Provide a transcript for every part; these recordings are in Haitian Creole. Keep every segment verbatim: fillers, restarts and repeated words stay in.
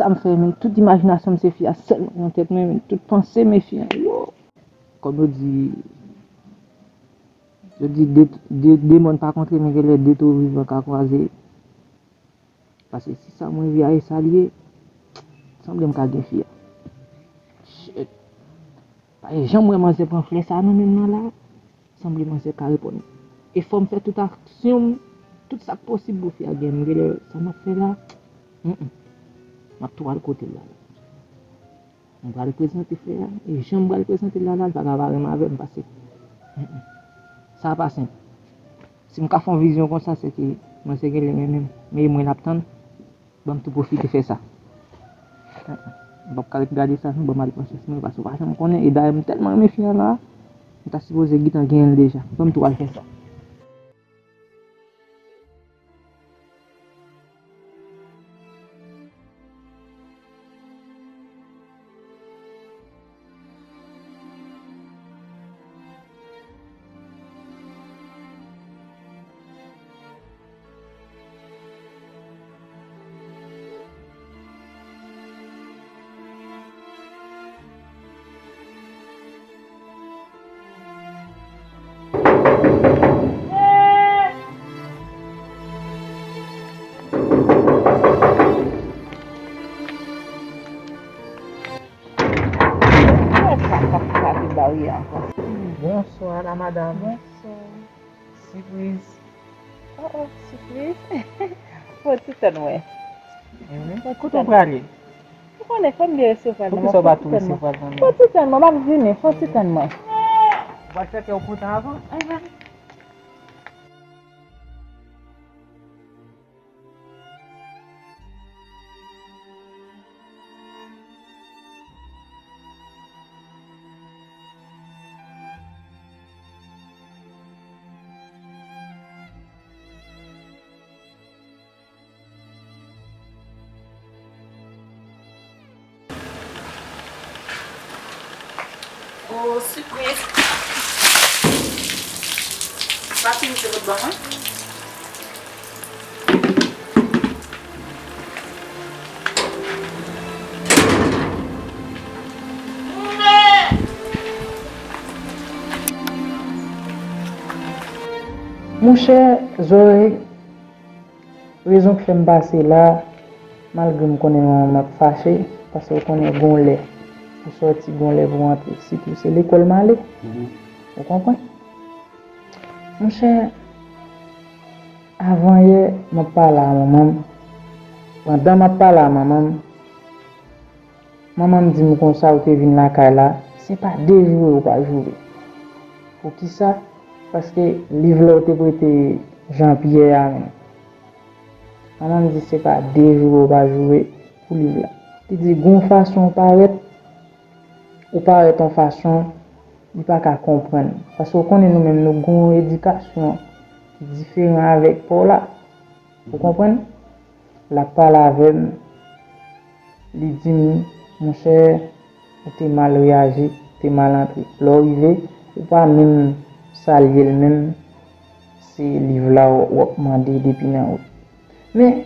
M fè, men tout imajinasyon m se fi a sèlman nan tèt mwen, men tout panse m e fi a. Yo! Kòm yo di, yo di de, de, de mòn pa kontre, men genlè de tou vivan ka kwaze. Paske si sa mwen vi a e sa l ye, sanble m ka gen fi a. Shit. Pa gen jan m wè manzè pran flè sa nan men m nan la. Sanble manzè ka reponn. E fò m fè tout aksyon m, tout sa k posib pou fi a gen m. Genlè sa m ap fè la, mm, mm. M ap tou al kote l la. M pral prezante frè a, e jan m pral prezante l la, la, l pa ka pa renmen avè m, paske, mm, mm, sa pa senp. Si m ka fè yon vizyon konsa, se ke mwen se genlè renmen m, men e mwen l ap tann, ban m tou pwofite fè sa. Mm, mm. M p ap ka ret gade sa, non, ban m al pran chans mwen, paske w pa janm konnen, e dayè m tèlman renmen fi a la, m ta sipoze gentan genyen l deja. Ban m tou al fè sa. Bonswa, la madam. Bonswa. Sipriz. Oh, oh, sipriz. Fò ti tann mwen. Fò ti tann mwen. Kote w prale? Ou konnen fò m byen resevwa l. Poukisa w pa tou resevwa l nan men? Fò ti tann mwen, m ap vini, fò ti tann mwen. Ou pa t fè kè w kontan avan? Avan. O, sipriz. Sa fini se lòt bò, non? Monchè Zoe, rezon k fè m pase la, malgre m konnen manman m ap fache, paske w konnen gon lè pou sòti, gon lè pou antre, sitou se lekòl m ale. Mhm. Ou konprann? Monchè, avan yè, m ap pale a manman m. Pandan m ap pale a manman m, manman m di m konsa, ou te vin lakay la, se pa de joure ou pa joure. Poukisa? Paske liv la ou te prete Jean Pierre a menm. Manman m di se pa de joure ou pa joure pou liv la. Li di gon fason ou parèt, ou parèt yon fason li pa ka konprann. Paske ou konnen nou menm nou gon edikasyon ki diferan avèk pa w la. Ou konprann? L ap pale avè m, li di m, monchè, ou te mal reyaji, ou te mal antre. Lè w rive, ou pa menm salye l menm, se liv la w, w ap mande depi nan wout. Men,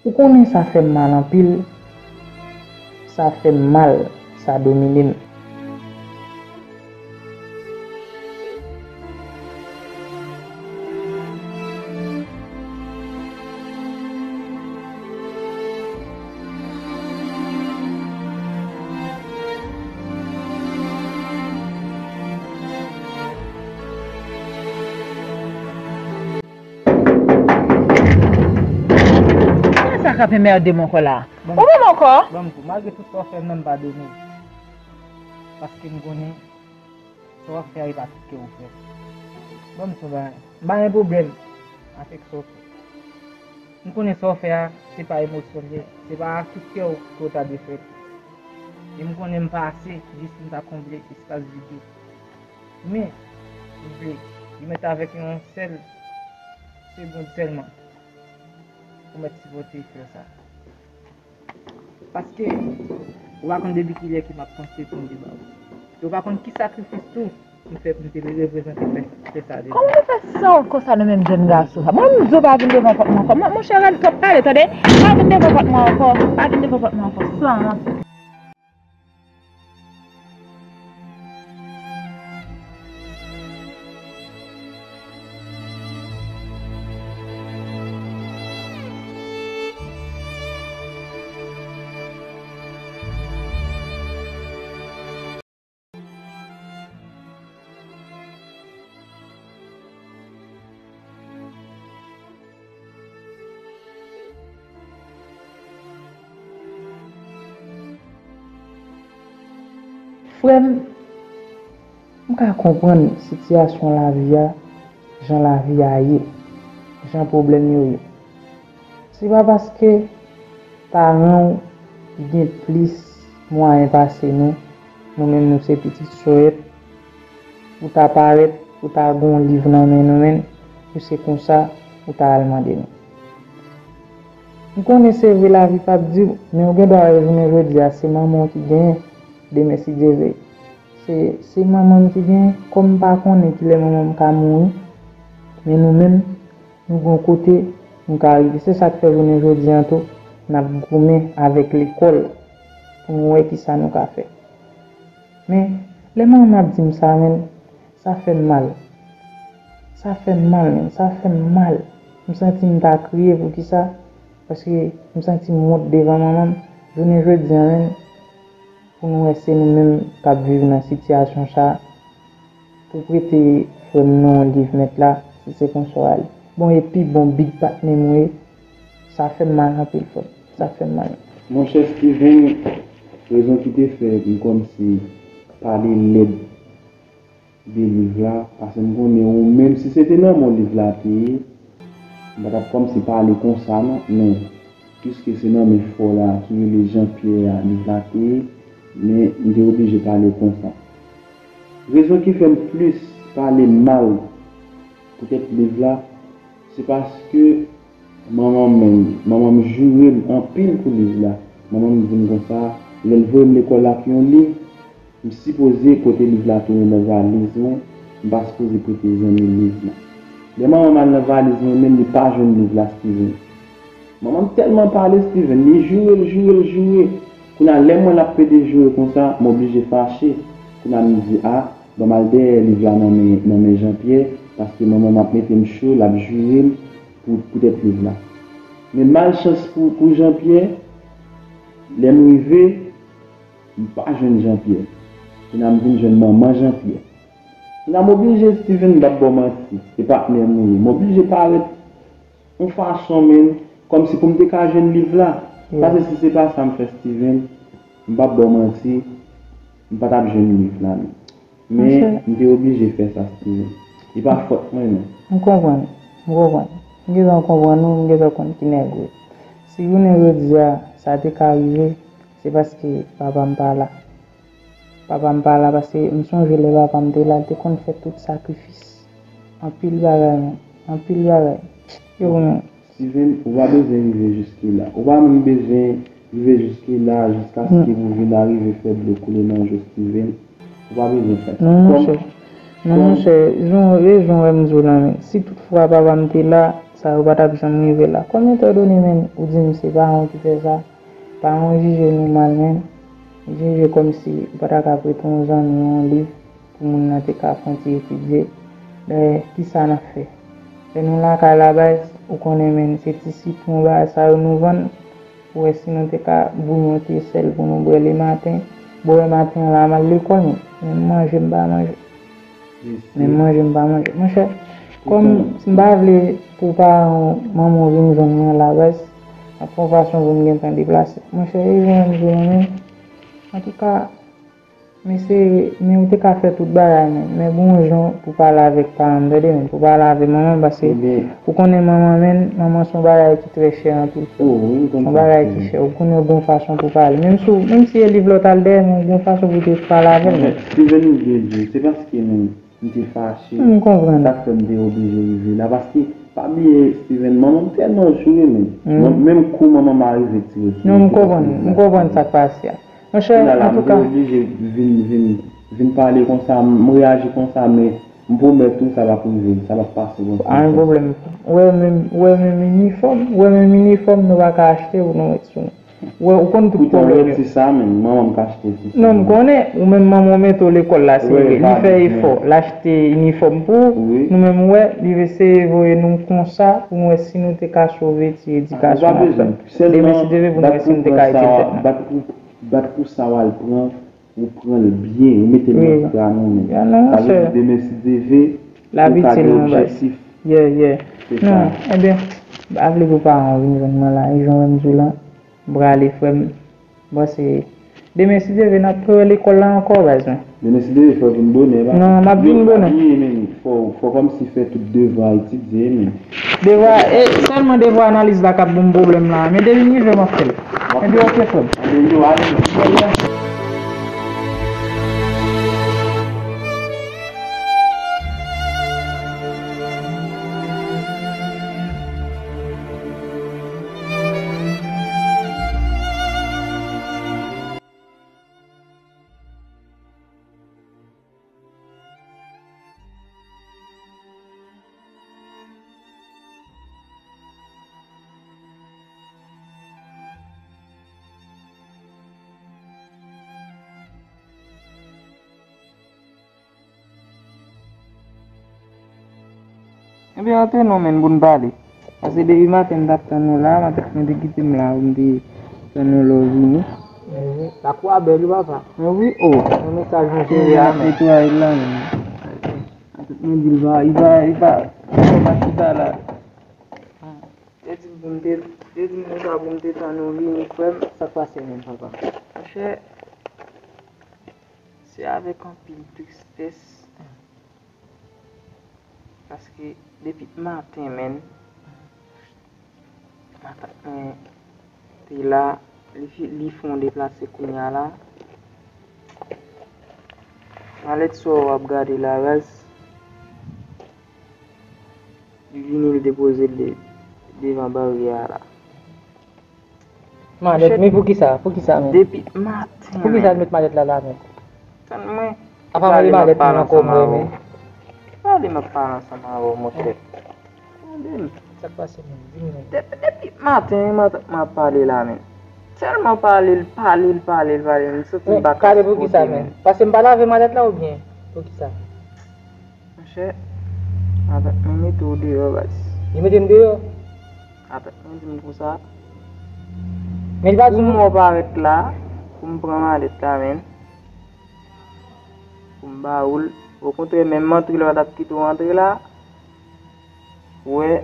ou konnen sa fè m mal anpil, sa fè m mal, sa domine m. Kiyès sa k ap enmède m ankò la? Ou menm ankò? Ban m di w, malgre tout sa w fè m nan, m padone w. Paske m konnen sa w ap fè a, e pa tout kè w fè. Ban m di w yon bagay. M pa gen pwoblèm avèk sa w fè. M konnen sa w fè a, se pa emosyon l ye. Se pa tout kè w ke w ta dwe fè l. E m konnen m pa ase jis pou m ta konble espas vid yo. Men, m vle, li mèt avèk yon sèl segond sèlman, ou mèt sipòte frè sa. Paske, ou pa konn depi kilè ke m ap panse pou m te ba w. E ou pa konn ki sakrifis tou ki fè pou m te reprezante m, men se sa deja. Kòman w fè sanwont konsa nan menm jèn gason sa? Mwen, m di w pa vin devan pòt mwen ankò. Mwen, monchè, Rèn, twòp pale, tande. Pa vin devan pòt mwen ankò. Pa vin devan pòt mwen ankò. Sanwont. Frè m, m ka konprann sitiyasyon lavi a, jan lavi a ye, jan pwoblèm yo ye. Se pa paske paran w gen plis mwayen pase nou, nou menm nou se pitit sòyèt, ou ta parèt, ou ta gen yon liv nan men nou menm, pou se konsa ou ta al mande nou. M konnen se vre lavi p ap di w, men ou gen dwa wè jounen jodi a se manman w ki genyen, demen si Dye vle. Se, se manman m ki genyen, kòm m pa konnen kilè manman m ka mouri, men nou menm, nou gen yon kote nou ka rive. Se sa k fè jounen jodi a tou, n ap goumen avèk lekòl pou nou wè kisa nou ka fè. Men, lè manman m ap di m sa, men, sa fè m mal. Sa fè m mal, men, sa fè m mal. M santi m ta kriye, poukisa? Paske m santi m wont devan manman m. Jounen jodi a, men, pou nou wè se nou menm k ap viv nan sitiyasyon sa, pou prete frè m nan yon liv mèt la, si se konsa w ale. Bon, epi bon, big patnè m ou ye, sa fè m mal anpil, frè m. Sa fè m mal. Monchè Steven, rezon ki te fè m kòmsi pale lèd de liv la, paske m konnen ou menm, si se te nan men w liv la te ye, m pa t ap kòmsi pale konsa non, men piske se nan men frè w la ki rele Jean Pierre a liv la te ye, men m te oblije pale konsa. Rezon ki fè m plis pale mal poutèt liv la, se paske manman m menm, manman m joure m anpil pou liv la. Manman m di m konsa, lè l voye m lekòl ak yon liv, m sipoze pote liv la tounen nan valiz mwen, m pa sipoze pote zanmi liv la. Lè manman m al nan valiz mwen menm, li pa jwenn liv la, Steven. Manman m tèlman pale, Steven, li joure l, joure l, joure. Kounye a, lè m wè l ap pede joure konsa, m oblije fache. Kounye a, m di, a, ban m al dèyè liv la nan men, nan men Jean Pierre, paske manman m ap mete m cho, l ap joure m pou, poutèt liv la. Men malchans pou, pou Jean Pierre, lè m rive, m pa jwenn Jean Pierre. Kounye a, m vin jwenn manman Jean Pierre. Kounye a, m oblije, Steven, m p ap ba w manti, se patnè m ou ye. M oblije parèt yon fason, men, kòmsi pou m te ka jwenn liv la. Paske si se pa sa m fè, Steven, m p ap ba w manti, m pa t ap jwenn liv la, men. Men, m te oblije fè sa, Steven. E pa fòt mwen, non. M konprann, m konprann. M gentan konprann ou, m gentan konn ki nèg ou ye. Si jounen jodi a, sa te ka rive, se paske papa m pa la. Papa m pa la, paske m sonje lè papa m te la, l te konn fè tout sakrifis. Anpil bagay, men. Anpil bagay. Yo, men. Steven, ou pa bezwen rive jiske la. Ou pa menm bezwen rive jiske la, jiskaske pou vin arive fè dlo koule nan je w, Steven. Ou pa bezwen fè sa. Non, monchè. Non, monchè, jan, e jan w wè m di w la, men. Si toutfwa papa m te la, sa yo pa t ap janm rive la. Kòm etandone, men, ou di m se paran w ki fè sa, paran w jije nou mal, men. Jije kòmsi ou pa ta ka prete yon zanmi w yon liv pou moun nan te ka fè yon ti etidye. Dayè, kisa n ap fè? Lè nou lakay la, baz, ou konnen, men, se ti sitwon, bagay sa yo nou vann. Pou wè si nou te ka bouyon ti sèl pou nou bwè lematen. Bwè maten an la, m al lekòl, men, menm manje m pa manje. Menm manje m pa manje. Monchè, kòm m pa vle pou paran w, manman w vin jwenn mwen la, baz, m ap fè yon fason pou m gentan deplase. Monchè, e jan m di w la, men, antouka, men se, men ou te ka fè tout bagay, men, men gon jan pou pale avèk paran m, tande, men, pou pale avèk manman m, paske ou konnen manman, men, manman se yon bagay ki trè chè anpil, frè. Se yon bagay ki chè. Ou konnen gon fason pou pale. Menm si, menm si e liv la w t al dèyè, men gon fason pou te pale avè l, men. Steven, ou byen di, se paske, men, m te fache. M konprann. Sa k fè m te oblije rive la. Paske, pa bliye, Steven, manman m tèlman joure, men. Mwen, menm kou manman m arive tire sou mwen. Non, m konprann. M konprann sa k pase a. Monchè, antouka. Kounye a la, m te oblije vin, vin, vin pale konsa, m reyaji konsa, men m pwomèt ou sa p ap rive, sa p ap pase konsa. Pa gen pwoblèm. Ou wè menm, ou wè menm inifòm, ou wè menm inifòm nou pa ka achte pou nou met sou nou. Ou wè, ou konn tout pwoblèm yo. Poutan ou wè ti sa menm, manman m ka achte ti sa. Non, m konnen, ou menm manman w mete w lekòl la, se vre. Li fè efò, l achte inifòm pou ou. Wi. Nou menm, ou wè, li eseye voye nou konsa pou nou wè si nou te ka sove ti edikasyon an. Demen si Dye vle pou nou wè si nou te ka itilize l. Bat pou, bat pou sa w al pran, ou pran l byen, ou mete l nan tra nou menm. Sa vle di demen si Dye vle, ou ka gen objektif. Yeah, yeah. Non, ebyen, m pa vle pou paran w vin jwenn mwen la, e jan w wè m di w lan, m prale, frè m. Bon, se demen si Dye vle, n ap rewè lekòl la ankò, baz mwen. Demen si Dye vle, fò w vin bonè, pa. Non, m ap vin bonè. Yo pa bliye, men fò, fò kòmsi fè tout devwa, etidye, men. Devwa, e sèlman devwa analiz la k ap ban m pwoblèm la. Men depi m rive, m ap fè l. Ebyen, ok, frè m. Ebyen, yo, ale. Ebyen, antre non, menn, pou n pale. Paske depi maten m t ap tann ou la, matant mwen te kite m la pou m te tann ou lè w vini. Lakou a bèl wi, papa. Mwen wi, o. Yon mesaj mwen jere a, men. Netwaye l la, menn. Matant mwen di l va, li va, li va, li va chita la. Yo di m pou m te, yo di m konsa pou m te tann ou vini, frè m. Sa k pase menm, papa? Monchè, se avèk anpil tristès. Paske depi maten, menn, matant mwen te la, li fi-, li fè yon deplase kounye a la. Malèt sa w ap gade la, baz. Li vini, li depoze l de-, devan baryè a la. Malèt, men poukisa? Poukisa, men? Depi maten, poukisa l met malèt la la, men? Tann mwen. Apa mwen li malèt mwen ankò mwen, men. Ki pale m ap pale ansanm avè w, monchè? Tande m. Sa k pase, men? Di m, men. Depi, depi maten, m ap, m ap pale la, men. Tèlman pale, l pale, l pale, l pale, m santi m pa ka sipote, men. Paske m pa lave malèt la oubyen? Poukisa? Monchè, matant mwen mete w deyò, baz. Li mete m deyò? Matant mwen di m konsa. Men li pa di m. Pou mwen w parèt la, pou m pran malèt la, menn. Pou m ba ou l. Okontrè, menm antre la, w pa t ap kite w antre la. Ou wè,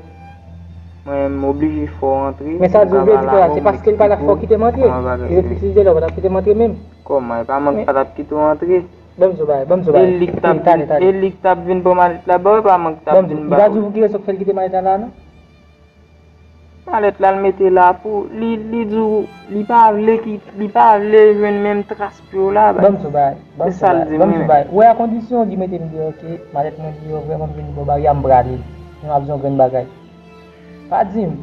mwen, m oblije fè w antre. Men sa di w vle di konsa, se paske l pa t ap fè w kite m antre. Li refize lè w pa t ap kite m antre menm. Kòman? E pa mwen k pa t ap kite w antre. Ban m di w bagay, ban m di w bagay. E li k t ap vin, e li k t ap vin pran malèt la ba w, e pa mwen k t ap vin ba w. Li pa di w pou ki rezon k fè l kite malèt la la, non? Malèt la, l mete la pou li, li di w, li pa vle ki, li pa vle jwenn menm tras pye w la, baz. Ban m di w bagay, ban m di w bagay, ban m di w bagay. Ou wè a kondisyon li mete m deyò, ke malèt mwen deyò, vrèman m vin bò baryè a, m prale. Mwen ap di yon grenn bagay. Pa di m,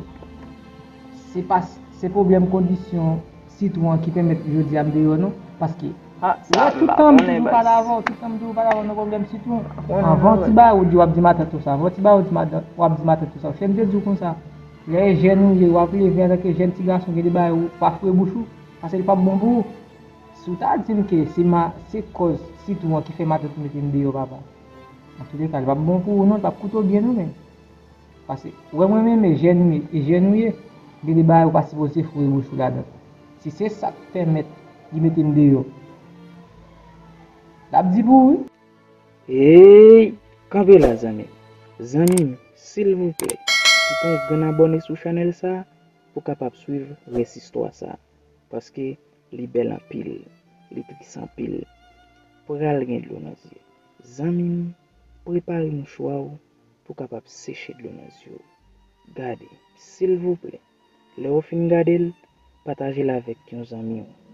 se pa, se pwoblèm kondisyon sitwon an ki pèmèt jodi a m deyò non. Paske, ou wè, tout tan m toujou pale avè w, tout tan m toujou pale avè w nan pwoblèm sitwon. Anvan ti bagay ou di w ap di matant ou sa, anvan ti bagay ou di matant, w ap di matant ou sa. Chè, m te di w konsa, lè jèn ou ye, w ap leve antanke jèn ti gason, gen de bagay ou pa foure bouch ou, paske li p ap bon pou ou. Si w ta di m ke se ma, se kòz sitwon an ki fè matant ou mete m deyò, papa, antouleka, li p ap bon pou ou non, li p ap koute w byen non, menn. Paske, ou wè mwen menm, e jèn ou ye, e jèn ou ye, gen de bagay ou pa sipoze foure bouch ou ladan. Si se sa k pèmèt li mete m deyò, l ap di pou ou wi. Hey! Kanpe la, zanmi m. Zanmi m, silvouplè, kite yon grenn abòne sou chanèl sa a pou w kapab swiv rès istwa sa a. Paske li bèl anpil, li tris anpil. Pral gen dlo nan zye. Zanmi m, prepare mouchwa w pou w kapab seche dlo nan zye w. Gade, silvouplè, lè w fin gade l, pataje l avèk yon zanmi w.